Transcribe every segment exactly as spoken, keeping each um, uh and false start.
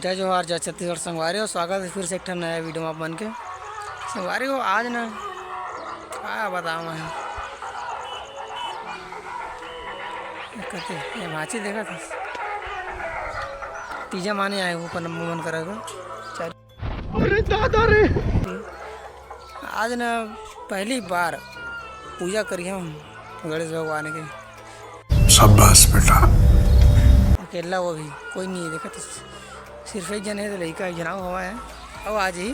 जय जोहार, जय छत्तीसगढ़ संगवारी हो, स्वागत हे फिर से एक ठन नया video में आप मन के। संगवारी हो, आज ना का बतावं मैं, कते ये भांची देखत हस, तीजा माने आए ऊपर नंबर मन करा का। अरे दादा रे। आज ना पहली बार पूजा करिहंव गणेश भगवान के। शाबाश बेटा। अकेला, वो भी कोई नहीं हे, देखत हस, सिर्फ एक झन हे, तो लइका एक झन अउ हवय। अउ आज ही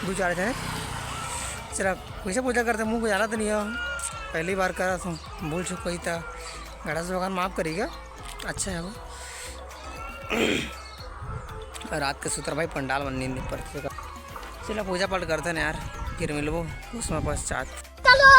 दू चार झन हे। चला, कइसे पूजा करथे, मुँह को जानत नहीं हो, पहली बार करत हंव, भूल चूक होही त गणेश भगवान माफ करिहा। अच्छा हे वो। रात के सुतरा भाई पंडाल मन नींद पर। चला, पूजा पाठ करथन यार, फिर मिलबो उसमें पश्चात। चलो।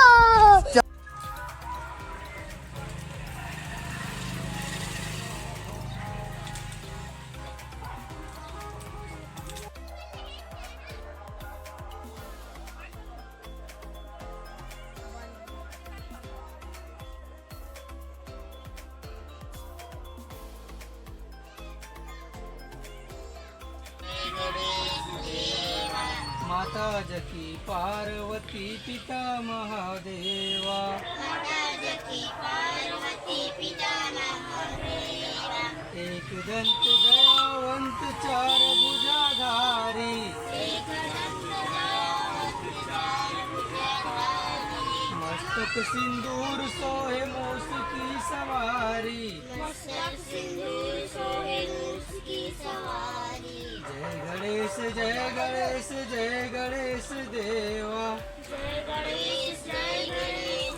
माता जकी पार्वती पिता महादेवा। माता जकी पार्वती पिता महादेवा। एक दंत दयावंत चार भुजाधारी। एक दंत दयावंत चार भुजाधारी। मस्तक सिंदूर सोहे मूस की सवारी। मस्तक सिंदूर सोहे मूस की सवारी। जय गणेश, जय गणेश, जय गणेश देवा। जय गणेश, जय गणेश।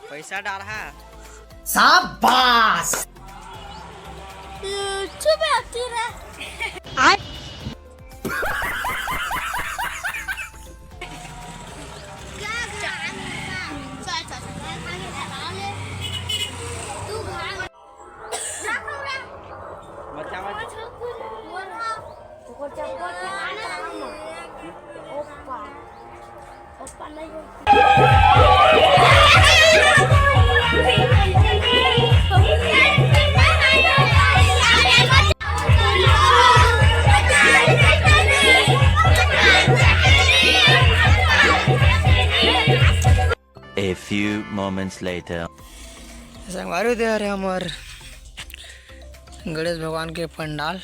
पैसा डाल हा। शाबाश। चुप है, चुप है। आय। चल, चल, चल। तू भाग। A few moments later. संगवारी हो, दे हरे हमर गणेश भगवान के पंडाल।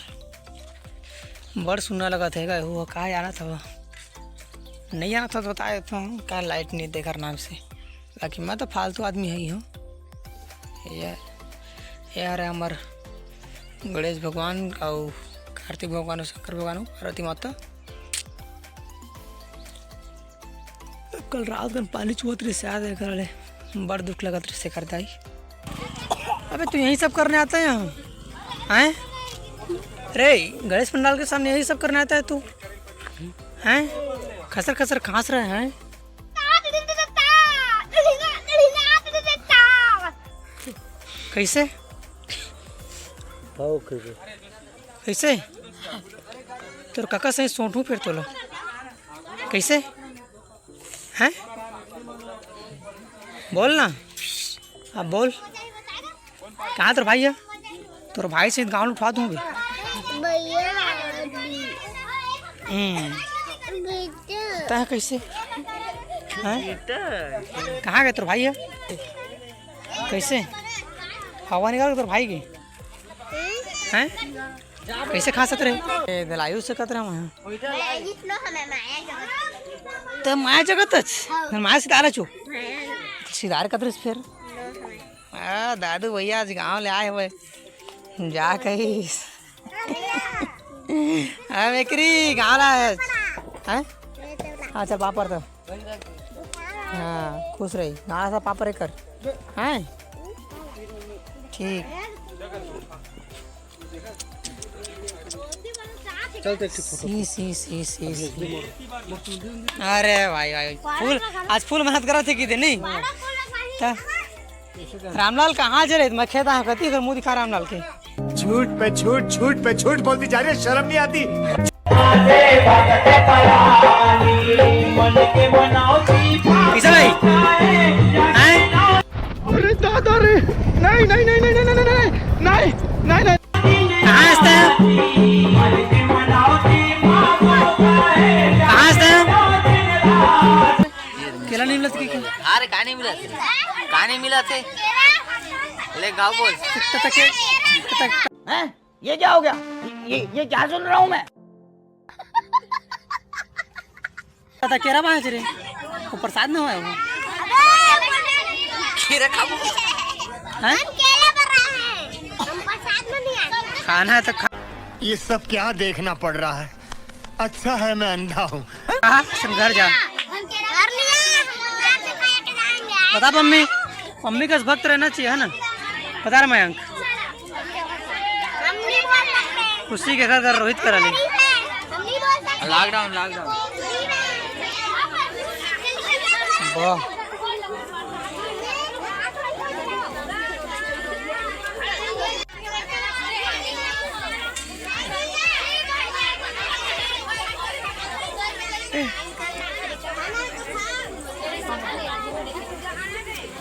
बड़ सुन्ना लगत हे गा, वो का जानत हव? नहीं जानत हव तो बता देथंव, का लाइट नहीं देकर नाम से, बाकी मैं तो फालतू आदमी हई हूँ। ये, ये हरे हमर गणेश भगवान अउ कार्तिक भगवान अउ शंकर भगवान अउ पार्वती माता। कल रात कन पानी चुहत रहिस यार, एकर ले बड़ दुख लगत रहिस एकर दाई। अबे तू यही सब करने आता है यहाँ, हैं? रे, गणेश पंडाल के सामने यही सब करने आता है तू, हैं? खसर खसर खांस रहे हैं। कैसे? कइसे? तोर कका सही सोंटू फेर तोला। कइसे? हैं? बोल ना। अब बोल। कहाँ तोर भाई हे? तोर भाई से गाँव उठवा दूँ अभी। भैया। हम्म। बेटा। तैं कइसे? हैं? कहाँ गे तोर भाई हे? कइसे? हवा निकाल के तोर भाई के। हैं? कइसे खांसत रहे? ए, दलायु से कत रहा मैं। त माया जगत अच। माया सितारा चो। सितार कत रहे फिर। आ, दादू भैया आज गाँव ले आए हुए। जा कहिस। अब एकरी गाँव ला है। हैं? अच्छा, पापड़ तो। हाँ, खुश रही। गाना सा पापड़ कर। हैं? ठीक। चल, देख, फोटो। सी, सी, सी, सी, सी। अरे भाई, भाई, फूल, आज फूल मेहनत करत हे कि दे, नहीं? त रामलाल कहाँ चले? मैं खेत आया, कती कर मुँह दिखा रामलाल के। झूठ पे झूठ, झूठ पे झूठ बोलती जा रही है, शर्म नहीं आती? किशन भाई, हैं? अरे दादा रे, नहीं नहीं नहीं नहीं नहीं नहीं नहीं नहीं नहीं नहीं। कहाँ हंसता है? कहाँ हंसता है? केला नहीं मिलत कि क्या? अरे का नहीं मिलत? का नहीं मिलत हे? ले गाँव बोल। कितना तक है? कितना तक? हैं? ये क्या हो गया? ये ये क्या सुन रहा हूँ मैं? पता केरा बाँच रे, वो प्रसाद में होय वो। खीरा खाबो। हैं? केला बर रहा है, हम प्रसाद में नहीं आए। खाना है तो खा। ये सब क्या देखना पड़ रहा है? अच्छा है मैं अंधा हूँ। कहा? तुम घर जा। हम केला कर लिया, हम आज से खाए के जाएंगे। बता मम्मी, मम्मी का भक्त रहना चाहिए है ना? बता रहा मयंक, हम नहीं बोल सकते। खुशी के घर घर रोहित करा ले। हम नहीं बोल सकते। Lockdown lockdown. वाह।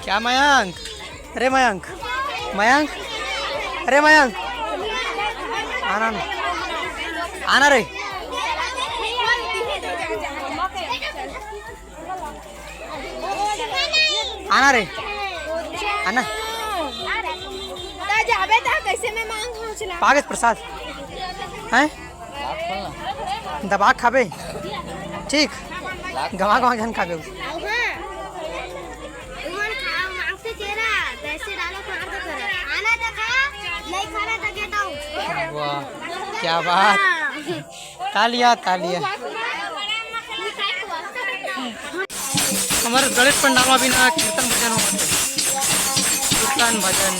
क्या मयंक? अरे मयंक, मयंक, अरे मयंक, आना ना, आना रे, आना रे, आना। ता जाबे ता कैसे मैं मांग पहुंचला? पागत प्रसाद हैं? दबा खाबे, ठीक, गवा गवा झन खाबे। उमन खाओ मांग से चेरा, वैसे डालो मार दो करो। खाना तो खा, नहीं खाना तो कहता हूँ। वाह, क्या बात। तालिया, तालिया। हमारे गणेश पंडाल में भी ना कीर्तन भजन हो, कीर्तन भजन।